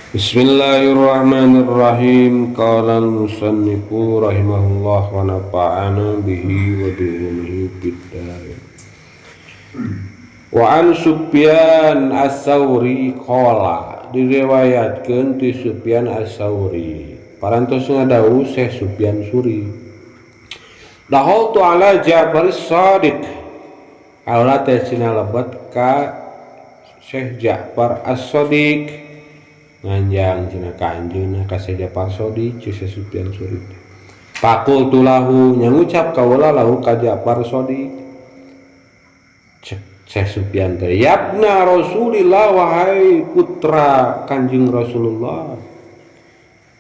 Bismillahirrahmanirrahim. Qala al-musannifu rahimahullah wa nafa'ana bihi wa bi'ulumihi bid-darin. Wa an Sufyan Ats-Tsauri qala, diriwayatkeun ti Sufyan Ats-Tsauri. Parantos ngadawuh Syekh Sufyan Suri. Dahaltu ala Ja'far As-Sadiq. Kaula teh cenah lebet ka Syekh Ja'far As-Sadiq. Nganjang cenah ka anjeunna ka Syekh Ja'far Sadiq ceuk Syekh Sufyan Suri. Faqultu lahu, nyangucap kaula lahu ka Ja'far Sadiq. Syekh Sufyan teh, yabna Rasulillah, wahai putra Kanjeng Rasulullah,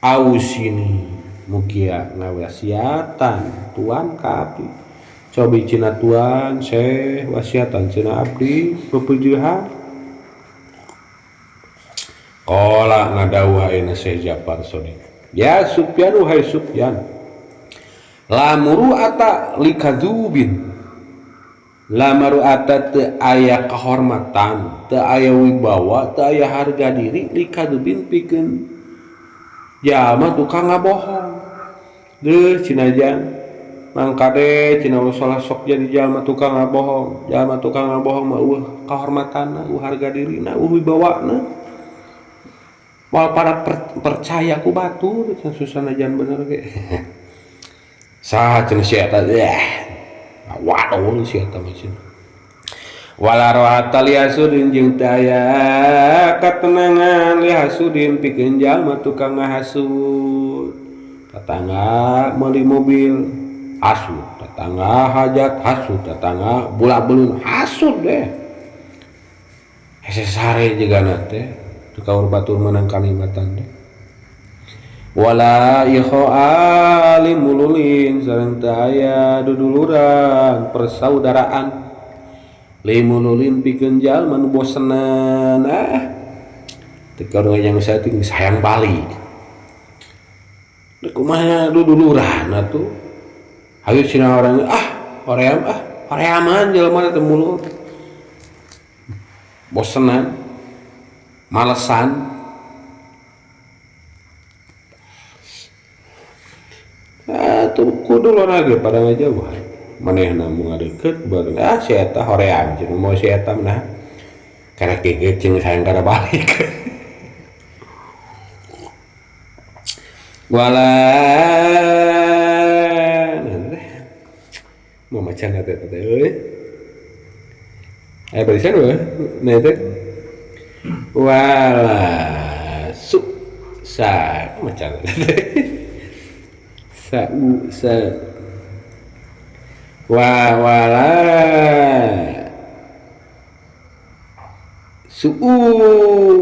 ausini mugia ngawasiatan tuan ka abdi. Cobi cenah tuan Syekh wasiatan cenah abdi pepujuhan. Qala ngadawuh ayeuna Syekh Ja'far Sadiq, ya Sufyan, wahai Sufyan, la muru'ata likadzubin, la maru'ata teu aya kehormatan, teu aya wibawa, teu aya harga diri likadzubin pikeun jalma tukang ngabohong. Deuh cenah jang mangkade cenah salah sok jadi jalma tukang ngabohong. Jalma tukang ngabohong mah eueuh kahormatanna, eueuh harga dirina, eueuh wibawana. Moal pada percaya ku batur cenah susana jan bener ge. Saha cenah si eta teh? Waduh si eta mah cenah. Wala rohata lihasudin jeung teu aya katenangan lihasudin pikeun jalma tukang ngahasud. Tetangga meuli mobil hasud, tetangga hajat hasud, tetangga bulak-belun hasud deh. Hese sare jigana teh kaur batur menang kalimatan deh. Wala ikha limululin sareng teu aya duduluran persaudaraan limululin pikeun jalma nu bosenan. Ah teu karunya yang saeutik sayang balik. Dek kumaha duduluran atuh. Hayu cenah orang ah hoream ah horeaman jelema teh mulul. Bosenan, malesan. Tuh kudu lagi pada ngajauhan. Manehna mun ngadeukeut bareng ah si eta hoream cenah mau si eta mah karek gege jeung sayang kada balik. Wala mau macan teh teh euy. Aya barisan euy. Nah teh wala su sa macan sa u sa wa wala su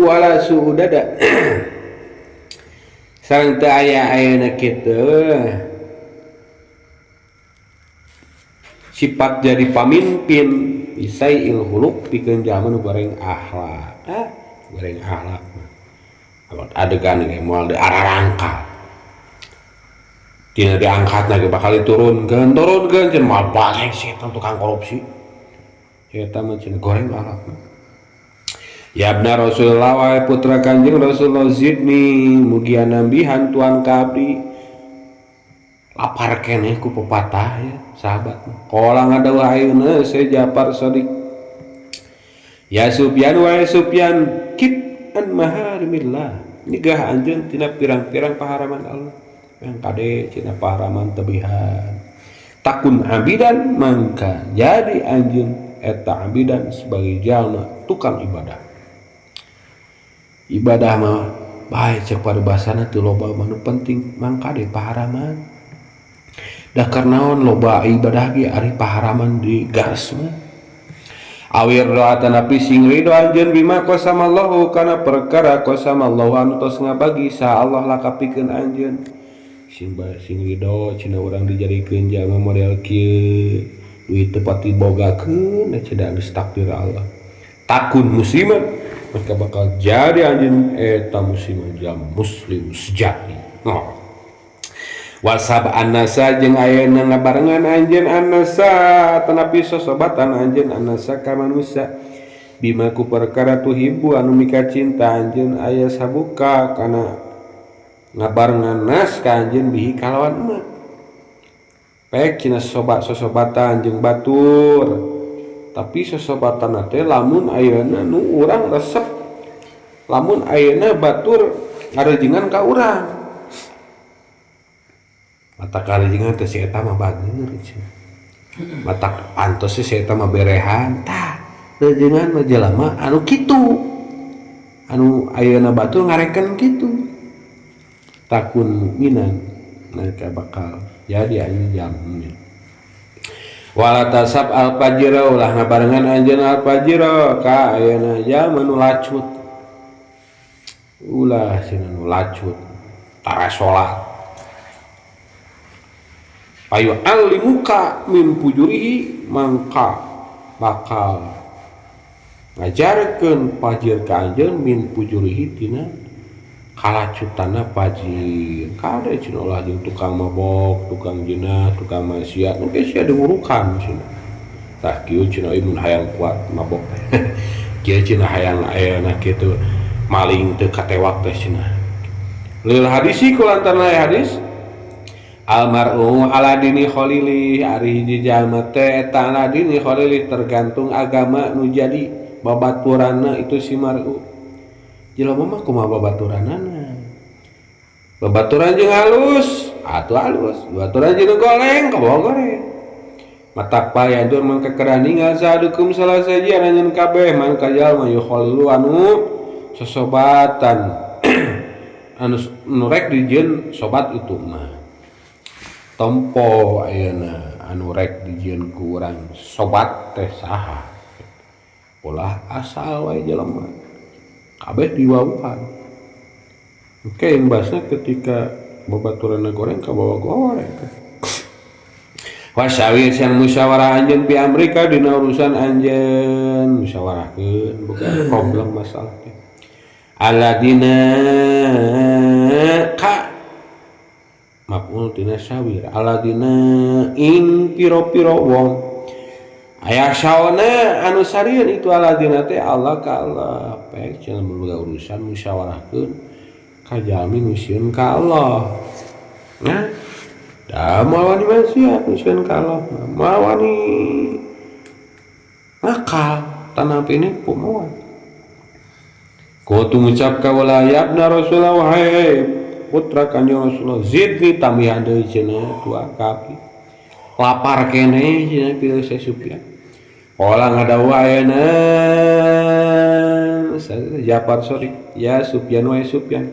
wala su dada sareng teu aya ayeuna kitu sifat jadi pamimpin isaiil huluk pikeun jalma nu goreng akhlak. Ah, goreng akhlak mah. Adegan ge moal deui ararangka. Dina diangkatna ge bakal diturunkeun, turunkeun cenah moal balik si eta tukang korupsi. Eta mah cenah goreng akhlak mah. Ya abna Rasulullah wahai putra Kanjeng Rasulullah zidni mugia nambihan tuan ka abdi. Lapar keneh ku pepatah ya sahabat. Qala ngadawuh ayeuna Syekh Ja'far Sadiq, ya Sufyan wahai Sufyan, kip an maharimillah, nyegah anjeun tina pirang-pirang paharaman Allah. Yang kade tina paharaman tebihan. Takun abidan mangka jadi anjeun eta abidan sebagai jalma tukang ibadah. Ibadah mah bae cek paribasana teu loba mah nu penting mangka de paharaman. Da karnaon loba ibadah ge ari paharaman di gares mah. Awir doa tanapi sing ridho anjeun bima qasamallahu kana perkara qasamallahu anu tos ngabagi sa Allah lakapikeun anjeun. Sing bae sing ridho cenah urang dijadikeun jalma model kieu duit teu pati bogakeun cenah geus takdir Allah. Takun musliman maka bakal jadi anjeun eta musliman jam muslim sejati. Oh. Wasab annasa jeung ayeuna ngabarengan anjeun annasa tanapi sosobatan anjeun annasa ka manusia. Bima ku perkara tuhibbu anu mika cinta anjeun aya sabuka kana ngabarengan nas ka anjeun bihi kalawan emak. Pek cenah sobat sosobatan jeung batur. Tapi sosobatan teh lamun ayeuna nu urang resep, lamun ayeuna batur ngarejengan ka urang. Mata karejengan teh si eta mah bager cenah. Mata pantes si eta mah berehan. Tah, rejengan mah jelema anu kitu. Anu ayeuna batur ngareken kitu. Takun mukminan mereka bakal jadi anjeun jalmina. Wala tasab al fajira ulah ngabarengan anjeun al fajira ka ayeuna jalma nu lacut. Ulah cenah nu lacut tara salat. Payu alimuka min pujurihi mangka bakal ngajarkeun fajir ka anjeun min pujurihi tina kalacutana fajir. Kade cenah ulah jeung tukang mabok, tukang zina, tukang maksiat, nu geus sia diwurukan cenah. Tah kieu cenah ieu mun hayang kuat mabok. Kieu cenah hayang ayeuna kitu maling teu katewak teh cenah. Lil hadisi kulantaran hadis almar'u ala dini khalili ari hiji jalma teh eta ala dini khalili tergantung agama nu jadi babaturanna itu si mar'u. Jelema mah kumaha babaturanana? Babaturan jeung halus, atuh halus. Babaturan jeung goreng, kabawa goreng. Matak payantur mangka kedah ninggal sadukum salah saji anjeun kabeh mangka jalma yukhalilu anu sosobatan anu rek dijieun sobat itu mah. Tempo ayeuna anu rek dijieun ku urang sobat teh saha? Ulah asal wae jelema. Kabeh diwawuhan. Oke, imbasna ketika babaturanna goreng kabawa goreng. Wasyawir siang musyawarah anjeun pi Amerika dina urusan anjeun musyawarahkeun bukan problem masalah teh. Aladina ka maf'ul tina syawir aladina ing piro-piro wong aya saona anu sarieun itu aladina teh Allah ka Allah pek cenah boga urusan musyawarahkeun ka jalmi nu sieun ka Allah. Nah, da moal wani maksiat nu sieun ka Allah, moal wani nakal tanah ini kumaha. Kutu ngucap ka wala yabna Rasulullah wahai putra kanjeng Rasulullah zidni tambihan deui cenah dua kaki lapar keneh cenah pilih saya Sufyan. Olah ngadawa ayeuna Jafar sorry ya Sufyan wa Sufyan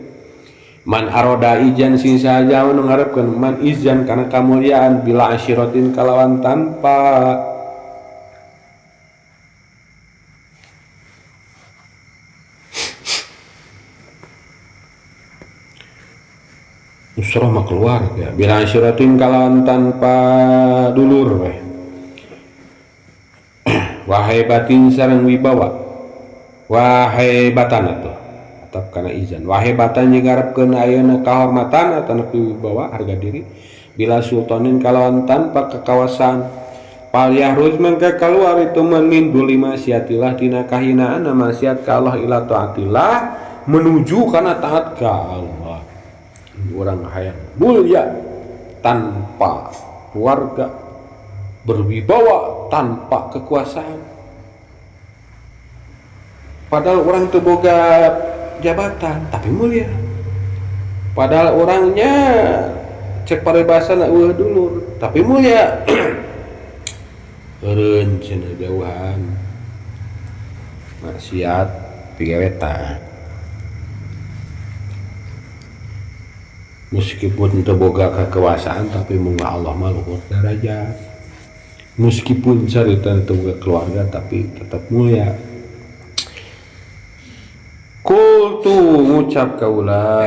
man aroda ijan sing saja anu ngarepkeun man izan kana kamuliaan bila asyiratin kalawan tanpa usroh mah keluarga bila asyiratin kalawan tanpa dulur weh wahai batin sareng wibawa wahai batan atuh atap kana izan wahai batan jeung ngarepkeun ayeuna kahormatan atanapi wibawa harga diri bila sultanin kalawan tanpa kekawasan fal yahruz mangka kaluar itu man min duli maksiatillah tina kahinaan maksiat ka Allah ila taatillah menuju kana taat ka Allah. Orang hayang mulia tanpa keluarga, berwibawa tanpa kekuasaan. Padahal orang teu boga jabatan tapi mulia. Padahal orangnya cek paribasana eueuh dulur tapi mulia. Eureun cenah jauhan maksiat pigawe taat. Meskipun teu boga kekuasaan tapi moga Allah mah luhur darajat. Meskipun carita teu boga keluarga tapi tetap mulia. Qultu ngucap kaula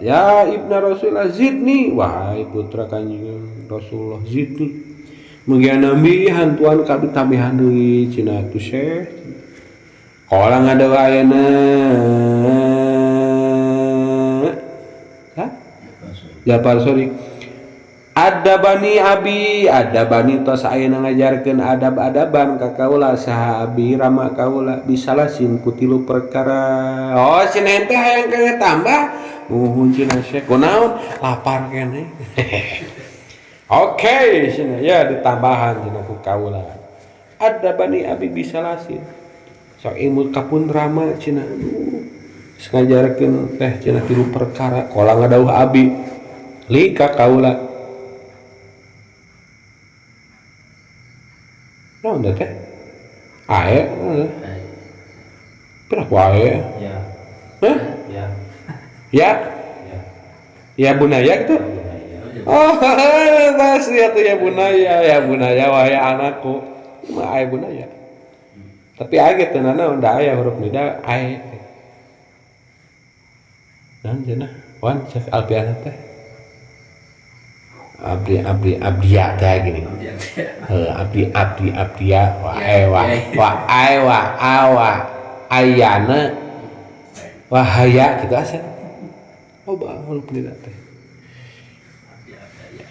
ya ibna Rasulullah zidni wahai putra kanjeng Rasulullah zidni mugia nabi hantuan kabeh tambihan deui cenah atuh syekh. Qala ngadawa ayeuna Jafar Shodiq Adabani abi, adabani tos ayeuna ngajarkeun adab-adaban ka kaula saha abi rama kaula bisalasin ku tilu perkara. Oh si nente hayang keneh tambah muhun cenah Syekh kunaon lapar keneh. Oke cenah ya ditambahan cenah ku kaula. Adabani abi bisalasin. Sok ilmu kapun rama cenah aduh ngajarkeun teh cenah tilu perkara kola ngadauh abi li ka kaula. Naon teh? Ae. Pira ku ae? Ya. Hah? Ya. Ya? Ya. Ya bunaya gitu? Oh, pasti atuh ya bunaya, ya bunaya wahai anakku. Mah ae bunaya. Tapi ae ge teu nanaon da aya huruf nida ae. Naon cenah? Wan cek Alpiana teh. Abdi abdi abdia teh gini. Heuh, abdi abdi abdia wa ae wa wa ae wa awa ayana wahaya gitu asa. Loba huruf nida teh.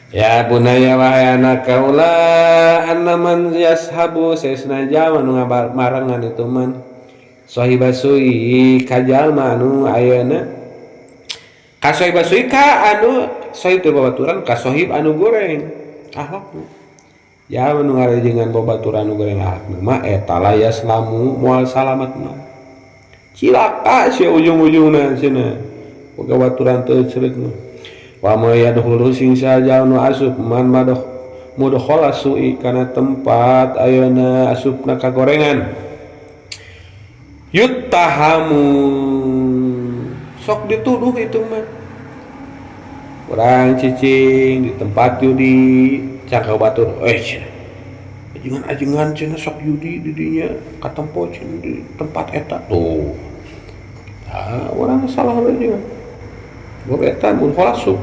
Ya bunaya wahai anak kaula annaman yashabu saesna jalma nu ngamarengan itu man sahiba sui ka jalma anu ayeuna ka sahiba sui ka anu sahib teh babaturan ka sahib anu goreng akhlakna ya anu ngarejengan babaturan anu goreng akhlakna mah eta la yaslamu moal salamatna cilaka sia ujung-ujungna cenah boga baturan teu ceureuk mah. Wa ma yadkhulu sing saja nu asup man madh mudkhala su'i kana tempat ayeuna asupna ka gorengan yuttahamu sok dituduh itu mah urang cicing di tempat judi cangka batur cenah ajengan-ajengan cenah sok judi di dinya katempo cenah di tempat eta tuh tah urang salah we jeung eta mudkhala su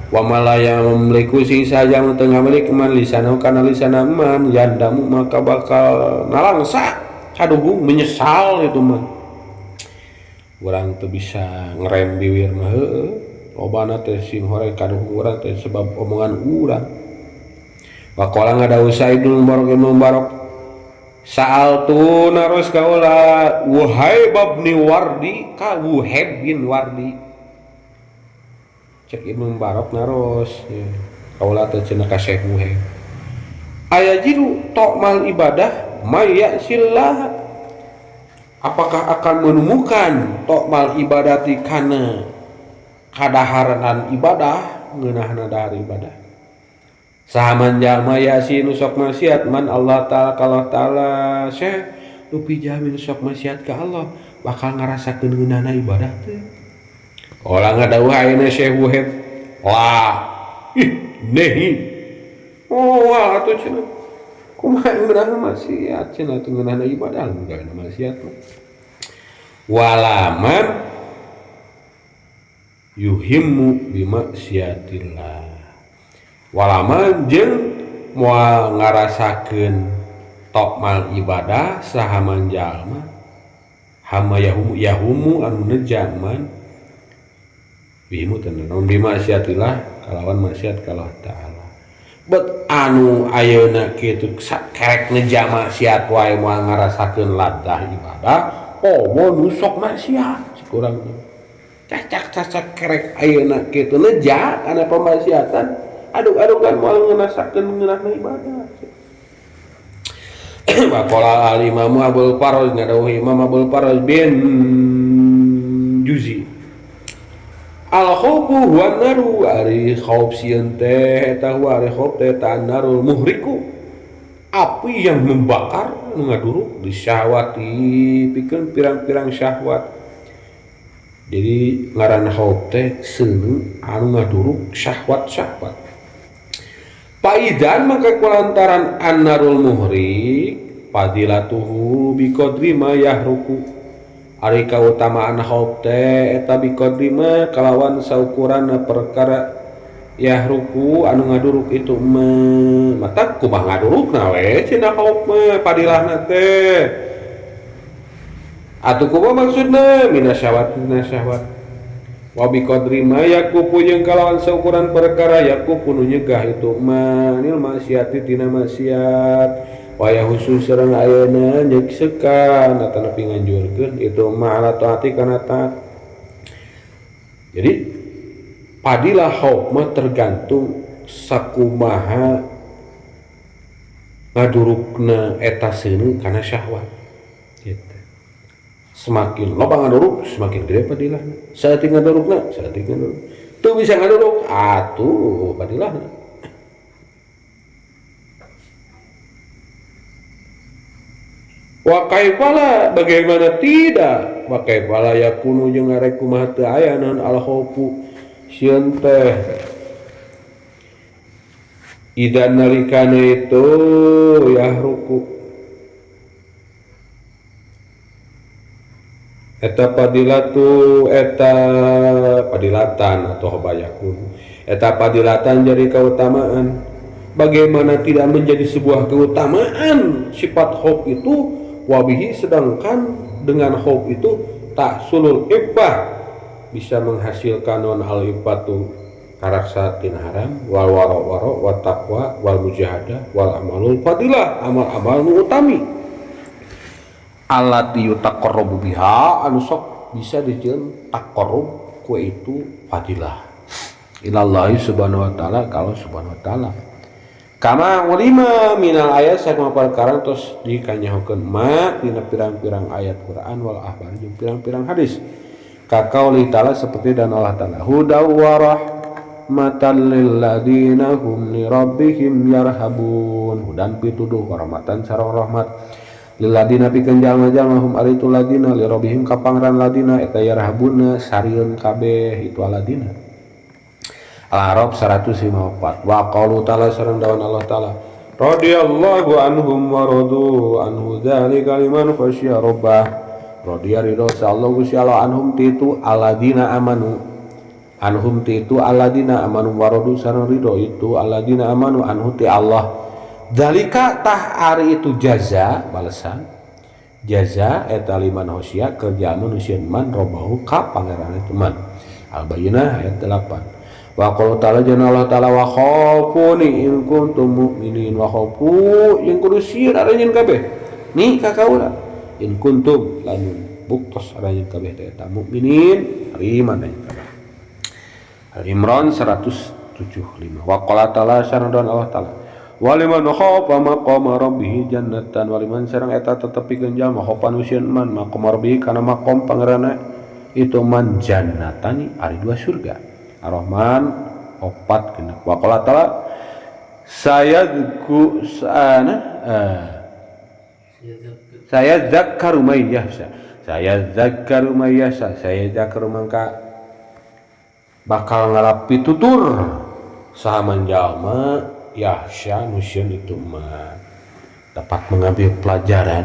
wa malaya memliku sing saja nu teu ngamilik man lisana kana lisana man yandamu maka bakal nalangsa kaduhung menyesal itu mah urang teu bisa ngerem biwir mah heueuh lobana teh sing horeng kaduhung urang teh sebab omongan urang. Wa qala ngadawuh Sa'id bin Mubarak ibnu Mubarak sa'altu naros kaula Wuhaib bin Wardi ka Wuhaib bin Wardi cek Ibnu Mubarak naros ya. Kaula teh cenah ka Syekh Wuhaib ayajidu ta'mal ibadah may ya'sillah apakah akan menemukan ta'mal ibadati kana kadaharanan ibadah ngeunahna dahar ibadah saha man jalma yasi nu sok maksiat man Allah taala ka Allah taala Syekh dupi jalmi nu sok maksiat ka Allah bakal ngarasakeun ngeunahna ibadah teh. Olah ngadawuh ayeuna Syekh Wuhaib wah ih nehi oh wah atuh cenah kumaha ngeunahna maksiat cenah teu ngeunahna ibadah ngeunahna maksiat mah walaman yuhimmu bimaksiatillah walaman jeung moal ngarasakeun tokmal ibadah saha man jalma hama yahumu yahumu anu nejaman bihimu teh naon bimaksiatillah kalawan maksiat ka Allah taala bet anu ayeuna kitu sakerek neja maksiat wae moal ngarasakeun ladzah ibadah komo nu sok maksiat cik urang teh cacak-cacak kerek ayeuna kitu neja kana pemaksiatan aduk-adukan moal ngerasakeun ngeunahna ibadah. Wa qala al Imam Abul Faraj ngadawuh Imam Abul Faraj bin Juzi al khaufu huwa naru ari khauf sieun teh eta huwa ari khauf teh eta narul muhriku api yang membakar nu ngaduruk di syahwati pikeun pirang-pirang syahwat. Jadi ngaran khauf teh seuneu anu ngaduruk syahwat-syahwat. Faidan maka kulantaran annarul muhrik fadilatuhu biqadri ma yahruku ari kautamaan khauf teh eta biqadri ma kalawan saukuran perkara yahruku anu ngaduruk itu mata kumaha ngadurukna we cenah khauf mah fadilahna teh atuh kumaha maksudna minasyahwat minasyahwat Wa bi qadri ma yakufu jeung kalawan saukuran perkara yakufu nu nyegah itu manil maksiati tina maksiat wa yahusu sareng ayeuna nyeksekan atanapi nganjurkeun itu ma ala taati kana taat. Jadi padilah khauf mah tergantung sakumaha ngadurukna eta seuneu kana syahwat gitu. Semakin loba ngaduruk semakin gede padilahna. Saeutik ngadurukna saeutik ngaduruk. Teu bisa ngaduruk atuh padilahna. Wa kaifala bagaimana tidak? Wa kaifala yakunu jeung arek kumaha teu aya naon al khaufu sieun teh. Ida nalikana itu yahruku eta padilatu eta padilatan atau bayakun eta padilatan jadi keutamaan. Bagaimana tidak menjadi sebuah keutamaan sifat khauf itu wabihi, sedangkan dengan khauf itu tak sulul iffah bisa menghasilkan non al iffatu karaksa tina haram wal waro waro wat taqwa wal mujahadah wal amalul fadilah amal-amal nu utami allati yutaqarrabu biha anu sok bisa dijieun taqarrub ku itu fadilah ilallahi subhanahu wa ta'ala kalau subhanahu wa ta'ala kama ulima minal ayat sakma perkara terus dikanyahokeun ma dina pirang-pirang ayat Quran wal akhbar jeung pirang-pirang hadis kaqauli ta'ala seperti dan Allah ta'ala hudaw wa rahmatan lil ladina hum li rabbihim yarhabun hudan pituduh warahmatan sareng rahmat lil ladina pikeun jalma-jalma hum ari tu ladina li rabbihim ka pangeran ladina eta yarhabuna sarieun kabeh itu aladina. Al-A'raf 154 wa qalu ta'ala sareng dawan Allah ta'ala radhiyallahu anhum wa radu anhu dzalika liman khasyiya rabbah radiya ridho sallallahu Gusti Allah anhum titu aladina amanu anhum titu aladina amanu wa radu sareng ridho itu aladina amanu anhu ti Allah dzalika tah ari itu jaza balesan jaza eta liman khasyiya kerja manusia man robbahu ka pangeran itu man. Al-Bayyinah ayat 8. Wa qala ta'ala jana Allah ta'ala wa khafuni in kuntum mu'minin wa khafu in kudu sieun aranjeun kabeh ni ka kaula in kuntum lanun buktos aranjeun kabeh teh eta mukminin ari iman anjeun kabeh. Al-Imran 175. Wa qala ta'ala sareng Allah ta'ala waliman khafa maqama rabbih jannatan waliman sareng eta tetepikeun jalma khafa nu sieun man maqama rabbih kana maqam pangeranna itu man jannatani ari dua surga. Ar-Rahman 4 6. Wa qala ta'ala sayadku sana saya zakkaru may yahsha saya zakkaru may yahsha saya zakkaru mangka bakal ngalapi tutur saha manjalma yahsha nu sieun itu mah dapat mengambil pelajaran.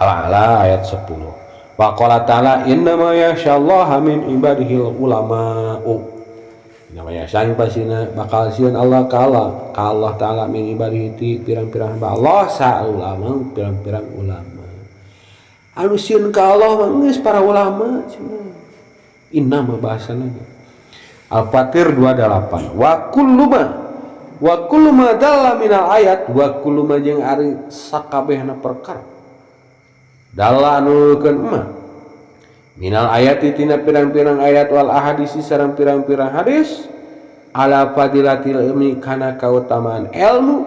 Al-A'la ayat 10. Wa qala ta'ala innama yahsyallaha min ibadihil ulama'u innama yahsya pasina bakal sieun Allah ka Allah ta'ala min ibadihi ti pirang-pirang hamba Allah sa ulama pirang-pirang ulama anu sieun ka Allah mah geus para ulama cenah innama bahasana Al-Fatir 28 wa kullu ma dalla minal ayat wa kullu ma jeung ari sakabehna perkara dalla anu mah minal ayati tina pirang-pirang ayat wal ahadisi sareng pirang-pirang hadis ala fadilatil ilmi kana kautamaan ilmu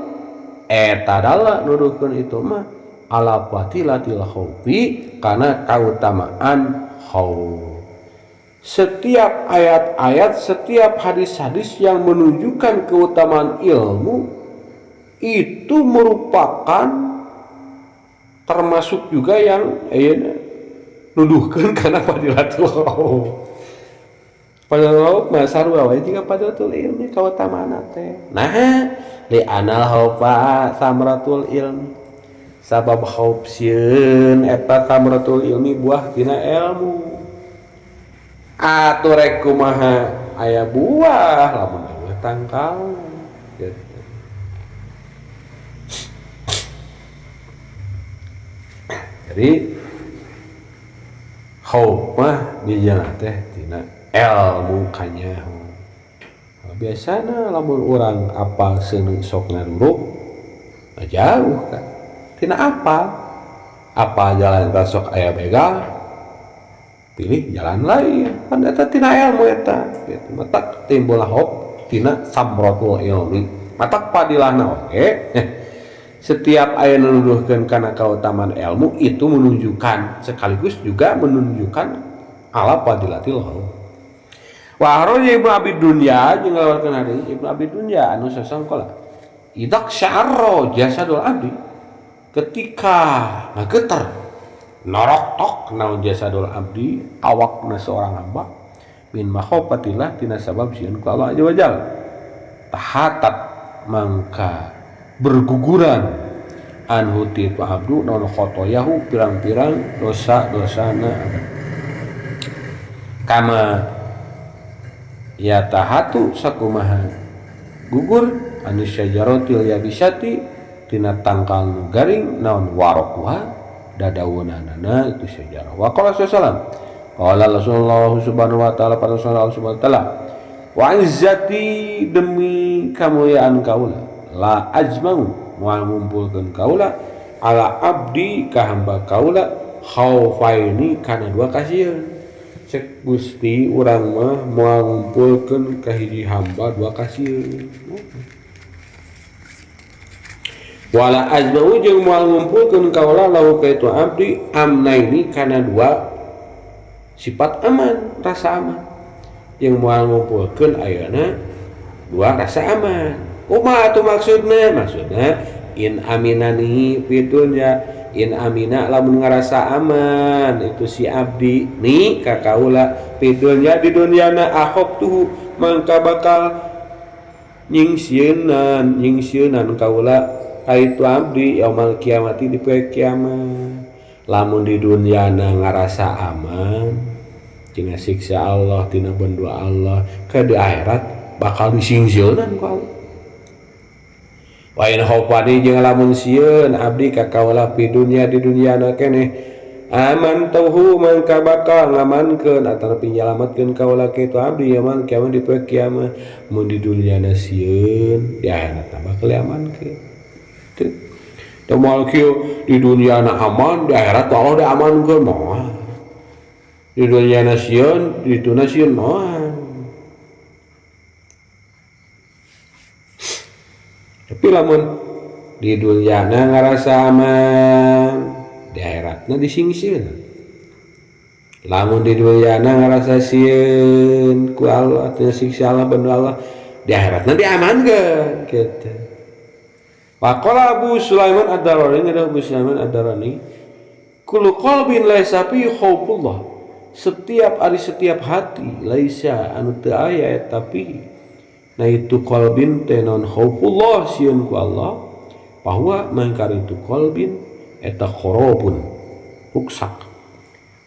eta dalla nuduhkeun itu mah ala fadilatil khaufi kana kautamaan khauf. Setiap ayat-ayat, setiap hadis-hadis yang menunjukkan keutamaan ilmu itu merupakan termasuk juga yang nuduhkeun kana fadilatul khauf. Fadilatul khauf mah sarua wae jiga fadilatul ilmi kautamaan teh. Nah, li anal khaufa samratul ilmi. Sabab khauf sieun eta samratul ilmi buah tina ilmu. Atuh rek kumaha aya buah lamun eueuh tangkal gitu. Jadi khauf mah dijana teh tina tina ilmu kanyaho. Biasana lamun urang apal seuneu sok ngaruruk jauh kan tina apal apa jalan eta sok aya begal pilih jalan lain kan eta tina ilmu eta gitu matak timbul hop tina samratul ilmi matak padilahna oge. Setiap aya nu nuduhkeun kana kautamaan ilmu itu menunjukkan sekaligus juga menunjukkan ala fadilatil khauf. Wa akhraja Ibnu Abi Dunya jeung ngalawarkeun hadis Ibnu Abi Dunya anu sasangkola idak sya'arra jasadul abdi ketika ngageter norok tok naon jasadul abdi awakna seorang hamba min makhofatillah tina sabab sieun ku Allah azza wajal tahatat mangka berguguran anhu ti abdu naon khotoyahu pirang-pirang dosa-dosana kama ya tahatu sakumaha gugur anu syajaratil yabisati tina tangkal nu garing naon warokuha dadaunanana itu syajarah. Wa qala sallam qala Rasulullah subhanahu wa ta'ala pada Rasulullah subhanahu wa ta'ala wa izzati demi kamuliaan kaula la ajma'u moal ngumpulkeun kaula ala abdi ka hamba kaula khaufaini kana dua kasieun. Cek Gusti urang mah moal ngumpulkeun ka hiji hamba dua kasieun. Wala ajma'u jeung moal ngumpulkeun kaula lahu ka itu abdi amnaini kana dua sifat aman, rasa aman. Jeung moal ngumpulkeun ayeuna dua rasa aman. Kumaha atuh maksudna? Maksudna in aminani fid dunya in amina lamun ngarasa aman itu si abdi ni ka kaula fid dunya di dunyana akhobtuhu mangka bakal nyingsieunan kaula ka itu abdi yaumal kiamati di poe kiamat. Lamun di dunyana ngarasa aman tina siksa Allah tina bendua Allah ke di akhirat bakal disingsieunan ku Allah. Wa in khofani jeung lamun sieun abdi ka kaula fi dunya di dunyana keneh aman tauhu mangka bakal ngamankeun atawa pinyalametkeun kaula ka itu abdi yaman kiamat di poe kiamat. Mun di dunyana sieun di akhirat bakal diamankeun. Teu teu moal kieu di dunyana aman di akhirat Allah diamankeun moal. Di dunyana sieun di dituna sieun moal. Tapi lamun di dunyana ngarasa aman di akhiratna disingsieunan. Lamun di dunyana ngarasa sieun ku Allah tina siksa Allah benda Allah di akhiratna diamankeun kitu. Waqala Abu Sulaiman Ad-Darani ada Abu Sulaiman Ad-Darani kullu qalbin laisa fi khaufullah setiap ari setiap hati laisa anu teu aya tapi na itu qalbin teh naon khaufullah sieun ku Allah bahwa mangkar itu qalbin eta kharabun ruksak.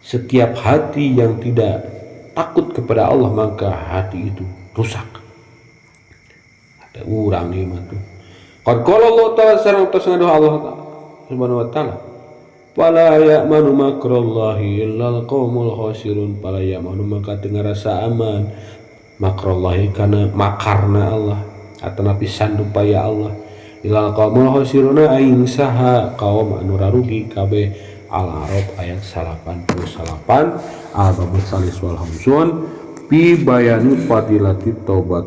Setiap hati yang tidak takut kepada Allah maka hati itu rusak. Ada urang ieu mah tuh. Qad qala Allah ta'ala sareng tos ngaduh Allah subhanahu wa ta'ala fala ya'manu makrallahi illal qaumul khasirun fala ya'manu maka teu ngarasa aman makrallahi kana makarna Allah atanapi sandupaya Allah ilal qaumul khasiruna aing saha kaum anu rarugi kabeh. Al-A'raf ayat 88 al-babus salis wal hamsun fi bayani fadilati taubat.